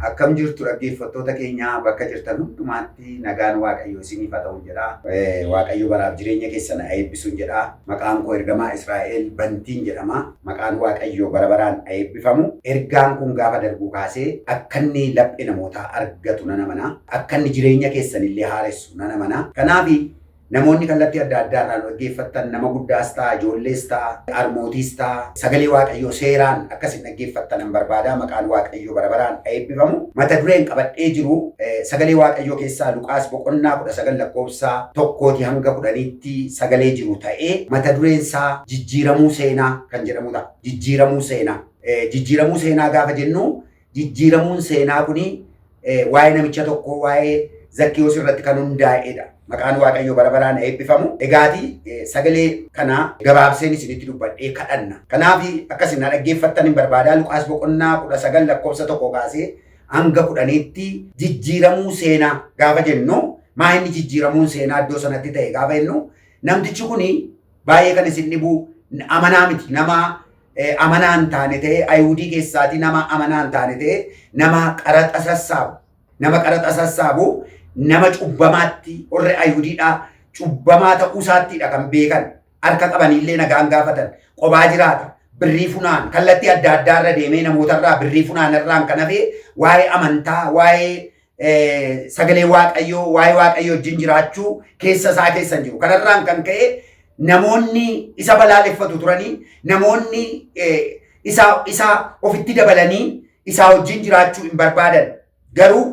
Akkam jirtu dhaggeeffattoota keenya? Bakka jirtan hundumaatti nagaan Waaqayyoo isiniif haa ta'u jedha. Waaqayyo baraaf jireenya keessan haa eebbisuun jedha. Maqaan koo Ergamaa Israa'el Bantiin jedhama. Maqaan Waaqayyoo bara baraan haa eebbifamu. Ergaan kun gaafa darbuu kaasee akka inni laphee namootaa argatu nan amana. Akka inni jireenya keessan illee haaressu nan amana. Kanaaf namoonni kallattii adda addaa irraa nu dhaggeeffattan, nama guddaas ta'a, ijoollees ta'a, harmootiis ta'a, sagalee Waaqayyoo seeraan akkasin dhaggeeffattan nan barbaada. Maqaan Waaqayyoo bara baraan haa eebbifamu. Mata dureen qabadhee jiru sagalee Waaqayyoo keessaa Luqaas boqonnaa 19 lakkoofsa 1 hanga 10tti sagalee jiru ta'ee, mata dureen isaa jijjiiramuu seenaa kan jedhamu ta'a. Jijjiiramuu seenaa. Jijjiiramuu seenaa gaafa jennu, jijjiiramuun seenaa kuni waa'ee namicha tokkoo, waa'ee Zakkiyoos irratti kan hundaa'edha. Maqaan Waaqayyoo bara baraan eebbifamu. Egaati sagalee kana gabaabseen isinitti dubbadhee kadhanna. Kanaaf akkasin na dhaggeeffattan hin barbaada. Luqaas boqonnaa 19 lakkoofsa 1 kaasee hanga 10tti jijjiiramuu seenaa gaafa jennu, maa inni jijjiiramuun seenaa iddoo sanatti ta'e gaafa jennu, namtichi kuni baay'ee kan isin dhibu amanaa miti. Nama amanaa hin taane ta'e, Ayihudii keessaatii nama amanaa hin taane ta'e, nama qaraxa sassaabu. Nama qaraxa sassaabu, nama cubbamaatti, warri Ayihudiidhaa cubbamaa ta'uu isaattiidha kan beekan. Harka qabaniillee nagaan gaafatan. Qobaa jiraata. Birrii funaan kallattii adda addaa irra deemee namootarraa birrii funaan irraan kan hafe waa'ee amantaa, waa'ee sagalee Waaqayyoo, waa'ee Waaqayyoo wajjin jiraachuu keessa isaa keessa hin jiru. Kanarraan kan ka'e namoonni isa balaaleffatu turanii, namoonni isa ofitti dabalanii isaa wajjin jiraachuu hin barbaadan. Garuu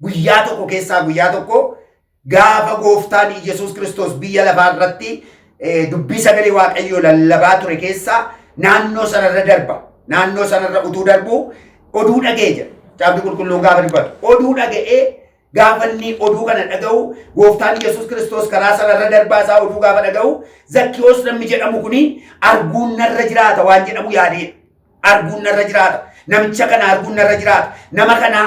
guyyaa tokko keessaa guyyaa tokko gaafa gooftaan Yesuus Kiristoos biyya lafaa irratti dubbii sagalee Waaqayyoo lallabaa ture keessaa naannoo sanarra darba. Naannoo sanarra utuu darbu oduu dhaga'e jedha. Caafni qulqulluun gaafa dubbatu. Oduu dhaga'ee, gaafa inni oduu kana dhaga'u, gooftaan Yesuus Kiristoos karaa sanarra darbaa isaa oduu gaafa dhaga'u, Zakkiyoos namni jedhamu kuni arguun narra jiraata waan jedhamu yaadeedha. Arguun narra jiraata. Namicha kana arguun narra jiraata. Nama kana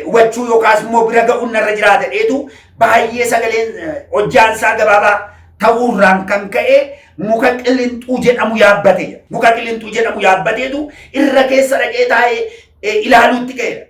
hubachuu yookaas immoo bira ga'uun narra jiraata dheetu baay'ee sagaleen hojjaan isaa gabaabaa ta'uurraan kan ka'e muka qilinxuu jedhamu yaabbate. Muka qilinxuu jedhamu yaabbateetu irra keessa dhaqee taa'ee ilaaluutti ka'edha.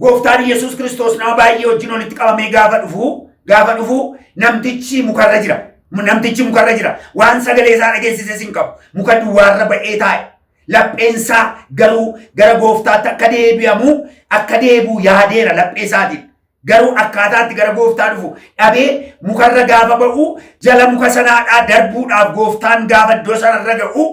Gooftaan Yesuus Kiristoos nama baay'ee wajjin walitti qabamee gaafa dhufu namtichi mukarra jira. Namtichi mukarra jira. Waan sagalee isaa dhageessises hin qabu. Muka duwwaarra ba'ee taa'e. Lapheensaa garuu gara gooftaatti akka deebi'amu, akka deebi'u yaadeera laphee isaatiin. Garuu akkaataatti gara gooftaa dhufu dhabee mukarra gaafa ba'u, jala muka sanaadhaa darbuudhaaf gooftaan gaafa iddoo sanarra ga'u,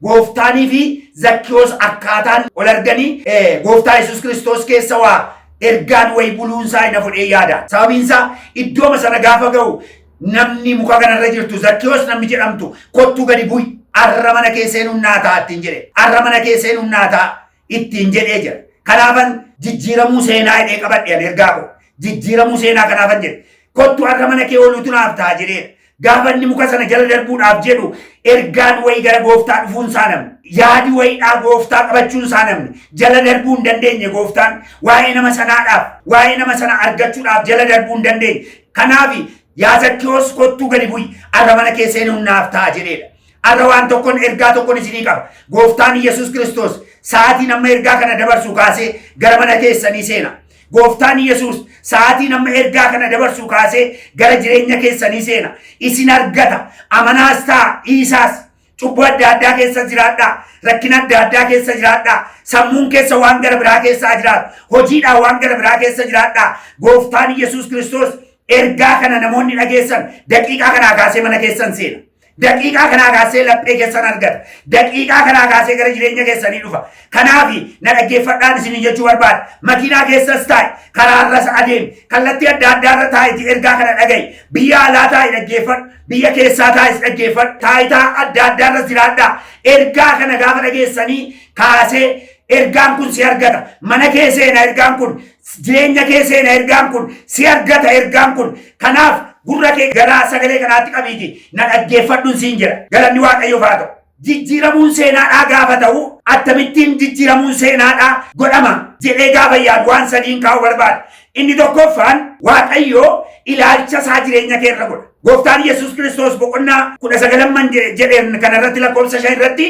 gooftaanii fi Zakkiyoos akkaataan ol arganii, gooftaa Yesuus Kiristoos keessa waa ergaan wayi buluunsaa hin hafu yaada. Sababiin isaa iddooma sana gaafa ga'u, namni muka kanarra jirtu, Zakkiyoos namni jedhamtu, kottuu gadi bu'i, arra mana kee seenuun naa ta'a ittiin jedhe. Arra mana kee seenuun naa ta'a ittiin jedhee jira. Kanaafan jijjiiramuu seenaa jedhee qabadhe ani ergaa koo. Jijjiiramuu seenaa kanaafan jedhe. Kottu, arra mana kee ooluutu naaf ta'a jedhee. Gaafa inni muka sana jala darbuudhaaf jedhu ergaan wayii gara gooftaa dhufuun isaa namni. Yaadi wayiidhaa gooftaa qabachuun isaa namni. Jala darbuu hin dandeenye gooftaan. Waa'ee nama sanaadhaaf, waa'ee nama sana argachuudhaaf jala darbuu hin dandeenye. Kanaaf, yaa Zakkiyoos, kottuu gadi bu'i, arra mana kee seenuun naaf ta'a jedheedha. Arra waan tokkoon, ergaa tokkoon isinii qaba. Gooftaan Yesuus Kiristoos sa'aatiin amma ergaa kana dabarsu kaasee gara mana keessanii seena. Gooftaan Yesuus sa'aatiin amma ergaa kana dabarsu kaasee gara jireenya keessanii seena. Isin argata. Amanaas ta'a, dhiisaas. Cubbuu adda addaa keessa jiraadhaa. Rakkina adda addaa keessa jiraadhaa. Sammuun keessa waan gara biraa keessa jiraatu. Hojiidhaan waan gara biraa keessa jiraadhaa. Gooftaan Yesuus Kiristoos ergaa kana namoonni dhageessan daqiiqaa kanaa kaasee mana keessan seena. Daqiiqaa kanaa kaasee laphee keessan argata. Daqiiqaa kanaa kaasee gara jireenya keessanii dhufa. Kanaaf na dhaggeeffadhaan isinii jechuu barbaada. Makiinaa keessas taa'i, karaarras adeemi, kallattii adda addaarra taa'itii ergaa kana dhaga'i. Biyya alaa taa'i dhaggeeffadhu, biyya keessaa taa'is dhaggeeffadhu. Taayitaa adda addaarras jiraadhaa. Ergaa kana gaafa dhageessanii kaasee ergaan kun si argata. Mana kee seena ergaan kun, jireenya kee seena ergaan kun, si argata ergaan kun. Kanaaf gurra kee gara sagalee kanaatti qabiiti na dhaggeeffadhuun siin jedha. Galanni Waaqayyoof haa ta'u. Jijjiiramuun seenaadhaa gaafa ta'u, akkamittiin jijjiiramuun seenaadhaa godhama jedhee gaafa yaadu, waan sadiin kaa'u barbaada. Inni tokkoffaan, Waaqayyo ilaalcha isaa jireenya kee irra godha. Gooftaan Yesuus Kiristoos boqonnaa 19 jedheen kanarratti lakkoofsa 5 irratti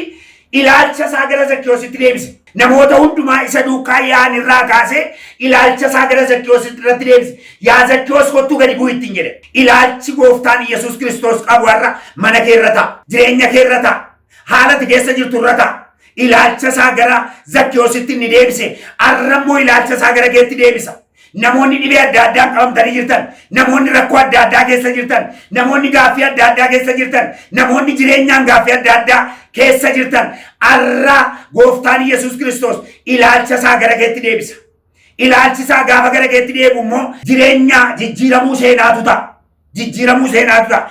Ilaalcha isaa gara Zakkiyoositti deebise. Namoota hundumaa isa duukaa yaa'an irraa kaasee ilaalcha isaa gara Zakkiyoositti irratti deebise. Yaa Zakkiyoos kottuu gadi bu'i ittiin jedhe. Ilaalchi gooftaan Yesuus Kiristoos qabu har'a mana kee irra ta'a. Jireenya kee irra ta'a. Haala ati keessa jirtu irra ta'a. Ilaalcha isaa gara Zakkiyoositti inni deebise. Har'a immoo ilaalcha isaa gara keetti deebisa. Namoonni dhibee adda addaan qabamtanii jirtan, namoonni rakkoo adda addaa keessa jirtan, namoonni gaaffii adda addaa keessa jirtan, namoonni jireenyaan gaaffii adda addaa keessa jirtan, har'a gooftaan Yesuus Kiristoos ilaalcha isaa gara keetti deebisa. Ilaalchi isaa gaafa gara keetti deebi'u immoo jireenya jijjiiramuu seenaatu ta'a. Jijjiiramuu seenaatu ta'a.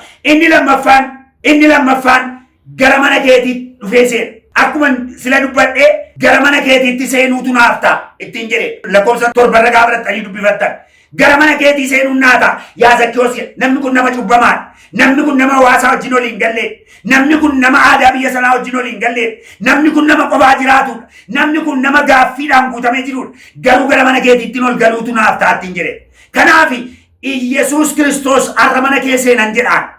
Inni lammaffaan gara mana keetii dhufee seena. Akkuma sila dubbadhee, gara mana keetiitti seenuutu naaf ta'a ittiin jedhe, lakkoofsa 7rra gaafa dhaxxanii dubbifattan. Gara mana keetii seenuun naa ta'a. Yaa Zakkiyoos, namni kun nama cubbamaadha. Namni kun nama hawaasaa wajjin olii hin galle. Namni kun nama aadaa biyya sanaa wajjin olii hin galle. Namni kun nama qofaa jiraatudha. Namni kun nama gaaffiidhaan guutamee jirudha. Garuu gara mana keetiitti ol galuutu naaf ta'a ittiin jedhe. Kanaaf Iyyasuus Kiristoos har'a mana kee seenan jedhaan.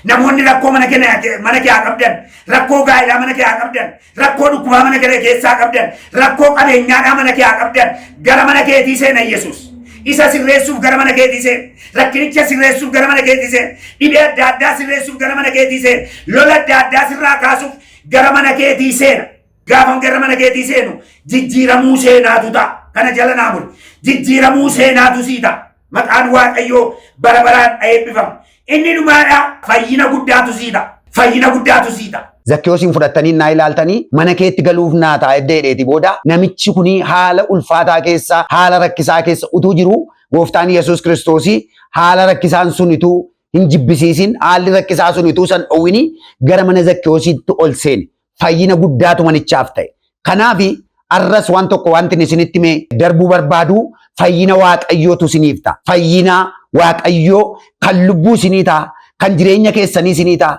Namoonni rakkoo mana kee haa qabdan, rakkoo gaa'elaa mana kee haa qabdan, rakkoo dhukkubaa mana kee keessaa qabdan, rakkoo qabeenyaadhaa mana kee haa qabdan, gara mana keetii seenan Yesuus. Isa sirreessuuf gara mana keetii seen. Rakkinicha sirreessuuf gara mana keetii seen. Dhibee adda addaa sirreessuuf gara mana keetii seen. Lola adda addaa sirraa kaasuuf gara mana keetii seena. Gaafa gara mana keetii seenu jijjiiramuu seenaatu ta'a. Kana jala naa buli. Jijjiiramuu seenaatu sii ta'a. Maqaan Waaqayyoo bara baraan eebbifamu. Inni dhumaadha, fayyina guddaatu sii ta'a. Fayyina guddaatu sii ta'a. Zakkiyoosiin fudhattanii naa ilaaltanii, mana keetti galuuf naa ta'a edda jedheeti booda, namichi kuni haala ulfaataa keessa, haala rakkisaa keessa utuu jiru, gooftaan Yesuus Kiristoosii haala rakkisaan sun utuu hin jibbisiisin, haalli rakkisaa sun utuu san dhowwini, gara mana Zakkiyoosiitti ol seene. Fayyina guddaatu manichaaf ta'e. Kanaaf arras waan tokko wanti isinitti mee darbuu barbaadu, fayyina Waaqayyootu isiniif ta'a. Fayyina Waaqayyoo kan lubbuu isinii ta'a, kan jireenya keessanii isinii ta'a.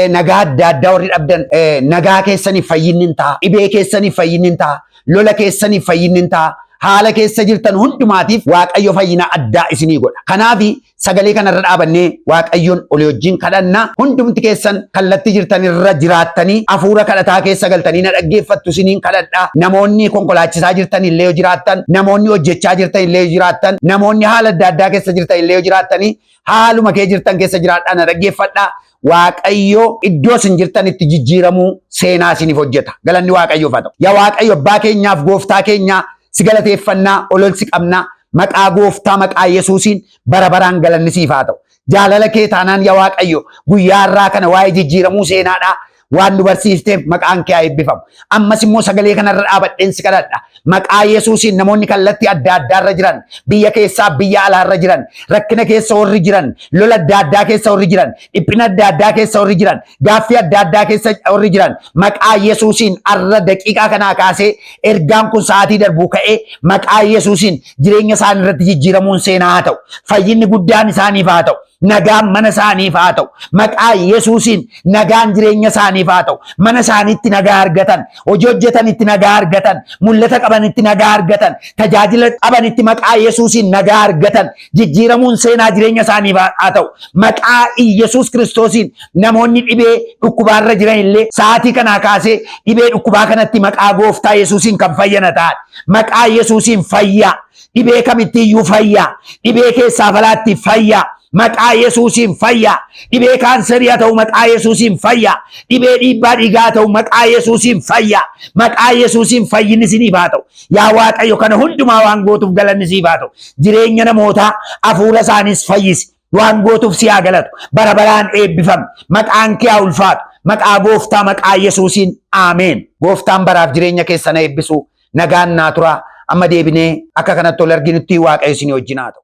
Nagaa adda addaa warri dhabdan, nagaa keessaniif fayyinni hin ta'a. Dhibee keessaniif fayyinni hin ta'a. Lola keessaniif fayyinni hin ta'a. Haala keessa jirtan hundumaatiif Waaqayyo fayyina addaa isinii godha. Kanaaf sagalee kanarra dhaabannee Waaqayyoon olii wajjin kadhanna. Hundumti keessan kallattii jirtan irra jiraattanii hafuura kadhataa keessa galtanii na dhaggeeffattu isiniin kadhadha. Namoonni konkolaachisaa jirtan illee yoo jiraattan, namoonni hojjechaa jirtan illee yoo jiraattan, namoonni haala adda addaa keessa jirtan illee yoo jiraattanii, haaluma kee jirtan keessa jiraadhaa na dhaggeeffadhaa. Waaqayyo iddoo isin jirtanitti jijjiiramuu seenaa isiniif hojjeta. Galanni Waaqayyoof haa ta'u. Yaa Waaqayyo abbaa keenyaaf gooftaa keenyaa, si galateeffannaa, olol si qabnaa. Maqaa gooftaa, maqaa Yesuusiin bara baraan galanni siif haa ta'u. Jaalala kee taanaan, yaa Waaqayyo, guyyaa har'aa kana waa'ee jijjiiramuu seenaadhaa waan nu barsiifteef maqaan kee haa eebbifamu. Ammas immoo sagalee kanarra dhaabadheen si kadhadha. Maqaa Yesuusiin namoonni kallattii adda addaarra jiran, biyya keessaa biyya alaarra jiran, rakkina keessa warri jiran, lola adda addaa keessa warri jiran, dhiphina adda addaa keessa warri jiran, gaaffii adda addaa keessa warri jiran, maqaa Yesuusiin har'a daqiiqaa kanaa kaasee ergaan kun sa'aatii darbuu ka'ee maqaa Yesuusiin jireenya isaanii irratti jijjiiramuun seenaa haa ta'u. Fayyinni guddaan isaaniif haa ta'u. Nagaan mana isaaniif haa ta'u. Maqaa Yesuusiin nagaan jireenya isaaniif haa ta'u. Mana isaaniitti nagaa argatan, hojii hojjetanitti nagaa argatan, mul'ata qabanitti nagaa argatan, tajaajila qabanitti maqaa Yesuusiin nagaa argatan. Jijjiiramuun seenaa jireenya isaaniif haa ta'u. Maqaa Yesuus Kiristoosiin namoonni dhibee dhukkubaarra jiran illee sa'aatii kanaa kaasee dhibee dhukkubaa kanatti maqaa gooftaa Yesuusiin kan fayyana ta'an. Maqaa Yesuusiin fayyaa. Dhibee kamitti iyyuu fayyaa. Dhibee keessaa falaatti fayyaa. Maqaa Yesuusiin fayyaa. Dhibee kaanserii haa ta'u, maqaa Yesuusiin fayyaa. Dhibee dhiibbaa dhiigaa haa ta'u, maqaa Yesuusiin fayyaa. Maqaa Yesuusiin fayyinni isiniif haa ta'u. Yaa Waaqayyo, kana hundumaa waan gootuuf galanni siif haa ta'u. Jireenya namootaa, hafuura isaaniis fayyisi. Waan gootuuf si haa galatu. Bara baraan eebbifami. Maqaan kee haa ulfaatu. Maqaa gooftaa, maqaa Yesuusiin, aameen. Gooftaan baraaf jireenya keessan eebbisu. Nagaan naa tura. Amma deebinee akka kanatti ol arginutti Waaqayyo isinii wajjin haa ta'u.